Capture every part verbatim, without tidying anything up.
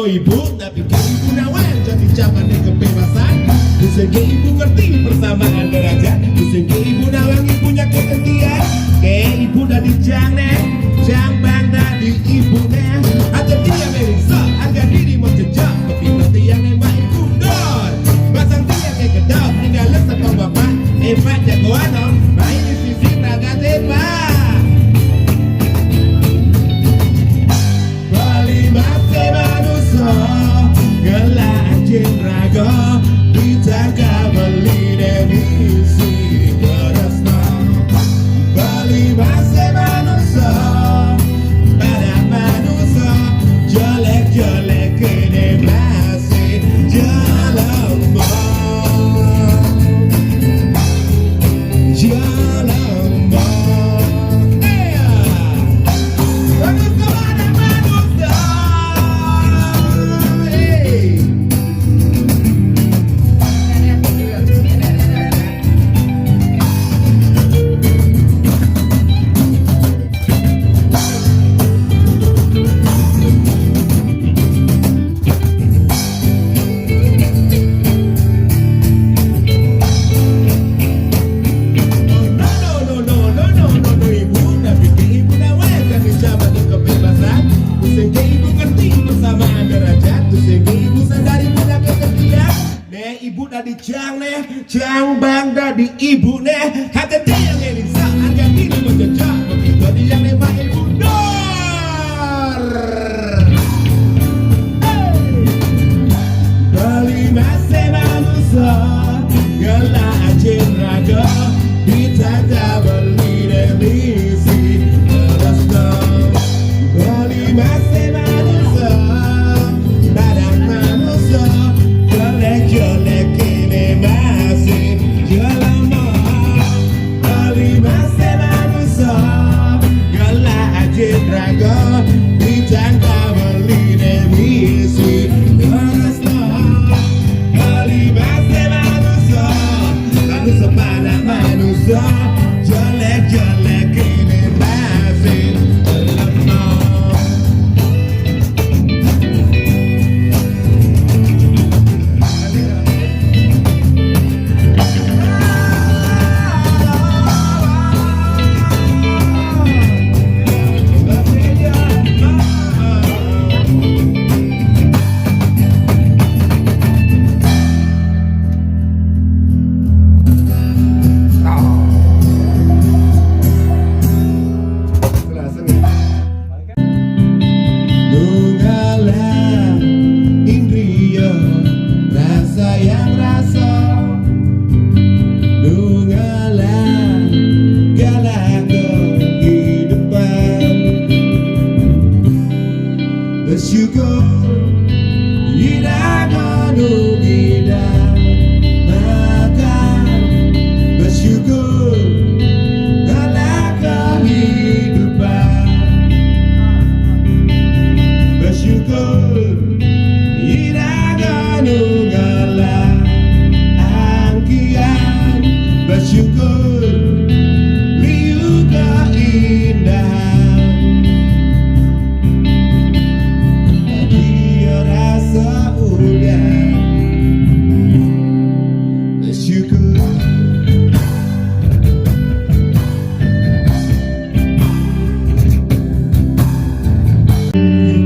Ibu, tapi ke ibu nawang jadi zaman kebebasan. Tusing ke ibu ngerti persamaan derajat. Tusing ke ibu nawang ibu nya kesetiaan. Ke ibu dadi cang neh, cang bang dadi ibu neh. Atau tiang neh rinsa, harga diri menjejak. Tapi tiang neh mai mundur. Pasang tiang neh kedap, tinggal sepang bapak. Empat jagoan, oh. Mai di sisi taga tepa. Bali masih manusia, gelak jin raga, ditangkap beli demi si kerasna. Bali masih manusia, pada manusia, jelek-jelek kene masih jelema. Jelema. Hey! Ibu, tapi ke ibu nawang, kami jabat kebebasan. Tusing ke ibu ngerti persamaan derajat. Tusing ke ibu sadari pada kesetiaan. Neh ibu dadi cang neh, cang bang dadi ibu neh. Hati tiang neh rinsa, harga diri menjejak. Begitu tiang neh mai mundur. Bali masih manusia, gelak jin raga, ditangkap beli demi si kerasna. Bali masih manusia, pada manusia, jelek-jelek kene masih jelema. Bali masih manusia, gelak jin raga, ditangkap beli demi si kerasna. Bali masih manusia, manusia pada manusia, jelek-jelek kene masih jelema. Nunggalah indria rasa yang rasa. Nunggalah galak kehidupan. Bersyukur ida anu ida makan. Bersyukur dalam kehidupan. Bersyukur ida anu ngala angkian. Bersyukur liu keindahan. Dia rasa ulian bersyukur.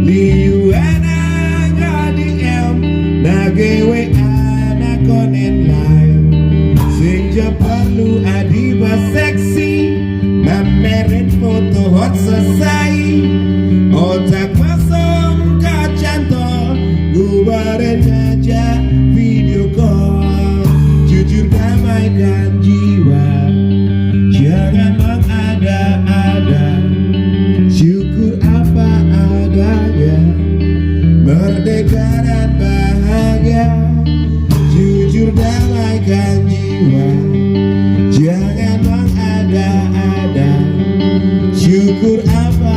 Liu anak D M, nage W A, na konen lain. Sing ja perlu adi ba seksi. Mamerin foto hot selesai. Otak masam kacantol. Gubarin aja video call. Jujur damaikan jiwa. Jangan mengada-ada. Syukur apa adanya. Merdeka dan bahagia. Jujur damaikan jiwa. Jangan mengada-ada. Syukur apa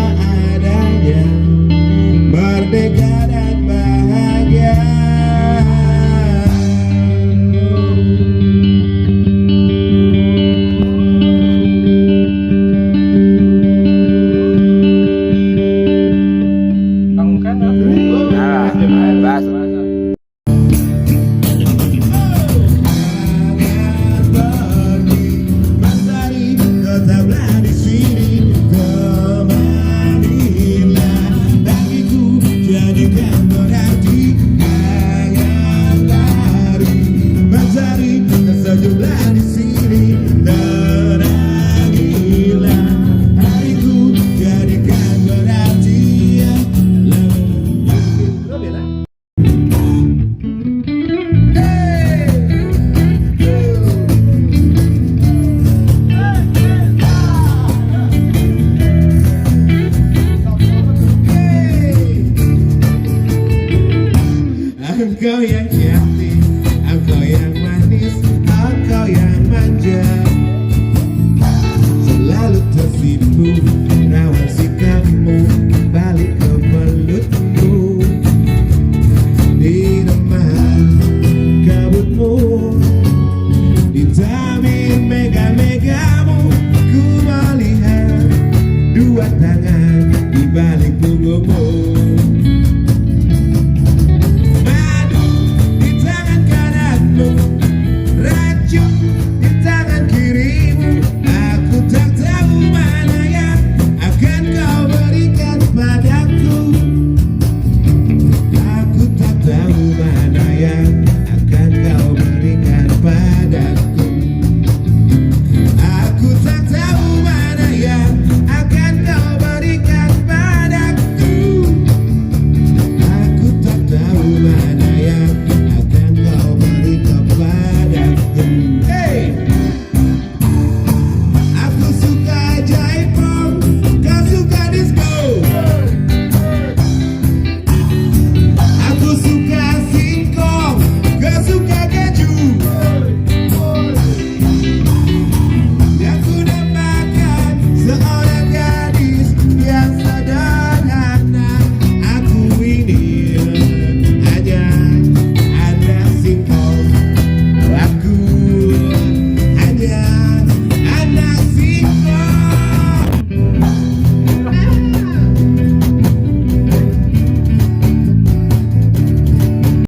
Kau yang cantik, engkau yang manis, engkau yang manja. Selalu tersipu rawan sikapmu, balik ke mulutmu. Di depan kabutmu, di tabir mega-megamu, ku melihat dua tangan di balik punggungmu.